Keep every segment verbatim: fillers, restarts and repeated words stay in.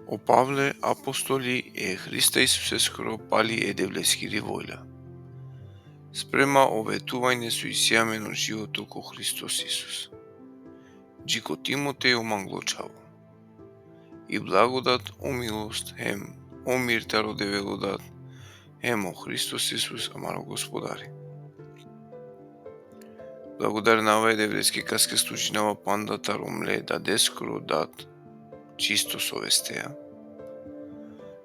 O Pavle, apostoli e Hrista Isuseskoro pali e Devleskiri volja, sprema o vetuvanje so isi amen o životo ko Hristos Isus. Dži ko Timotej, o manglo čhavo. I blagodat, o milost, hem o mir taro Devel o Dad, hem o Hristos Isus, amaro Gospodari. Blagodarinava e Devleske kaske služinava panda taro mle Dadeskoro dad čisto sovesteja.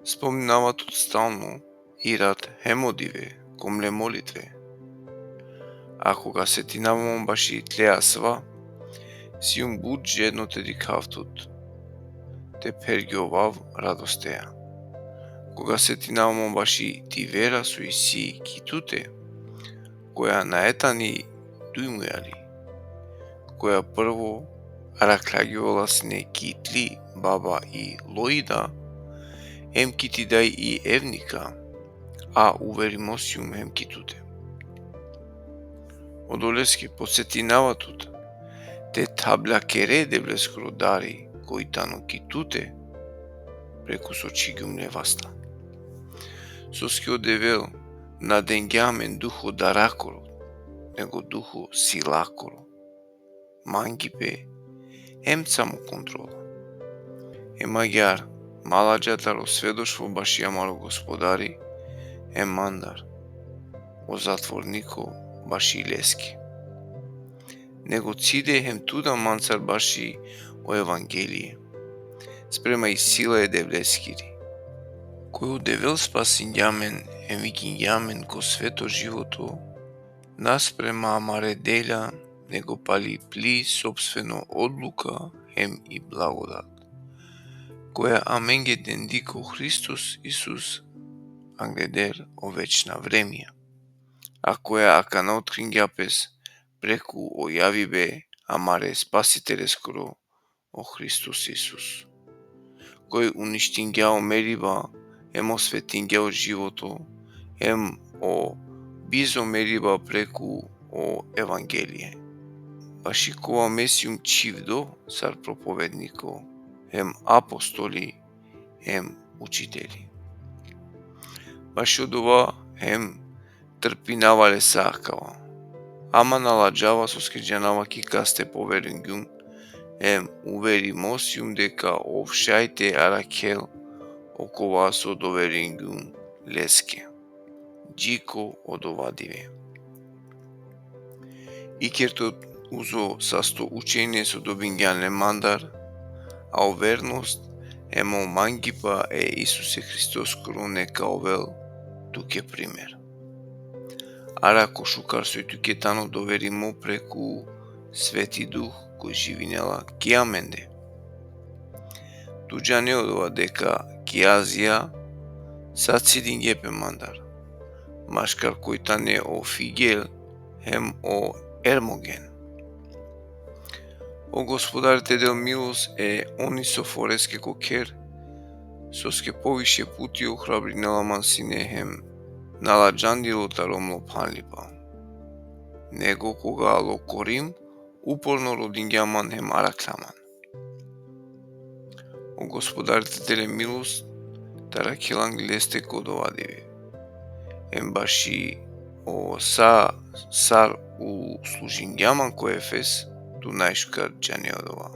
Spomninava tut stalno i rat hem o dive ko mle molitve. A koga setinava man baši tle asva, sijum but žedno te dikhav tut, te phergjovav radosteja. Koga setinava man baši ti vera so isi ki tute, koja nae tani duj mujali, koja prvo arakhljagjola sine ki tli baba i Loida, hem ki ti daj i Evnika, a uverimo sijum hem ki tute. Odoleske podsetinava tut, te thabljakere Devleskoro dari koj tano ki tute, preku so čhigjum le vasta. Soske o Devel na dengja amen duho darakoro, nego duho silakoro, mangipe, hem samokontrola. Hem agjaar, ma ladža taro svedoštvo baši amaro Gospodari, hem mandar, o zatvorniko, baši leske. Nego cide hem tu da mancar baši o evangelie, sprema i sila e Devleskiri, koj o Devel spasingja amen hem vikingja amen ko sveto životo, na sprema amare delja, nego pali pli sopstveno odluka hem i blagodat, koja amenge dendi ko Hristos Isus angleder o večna vremija, a koja akana otkringja pes preku o javibe amare Spasiteleskoro, o Hristos Isus, koj uništingja o meriba, hem osvetingja o životo, hem o bizo meriba preku o evangelie. Baši kova me sijum čhivdo sar propovedniko, hem apostoli, hem učiteli. Baši odova hem trpinava le sa akava. Ama na ladžava, soske džanava ki kaste poveringjum, hem uverimo sijum deka ov šaj te arakhel okova so doveringjum leske dži ko odova dive. Iker tut uzo sasto učenje so dobingjan le mandar, a o vernost hem o mangipa e Isuse Hristoskoro neka ovel tuke primer. Arakh o šukar soj tuke tano doverimo preku Sveti Duh koj živinela ki amende. Tu džane odova deka ki Azija sa cidingje pe mandar, maškar koj tane o Figel hem o Ermogen. O Gospodari te del milost e Onisiforeske ko kher, soske poviše puti ohrabrinela man sine hem na ladžandilo taro mlo phanlipa. Nego koga alo Korim, uporno rodingja man hem arakhla man. O Gospodari te del le milost, te arakhel angleste ko odova dive. Hem baši o sa sar uslužingja man ko Efes, tu najšukar džane odova.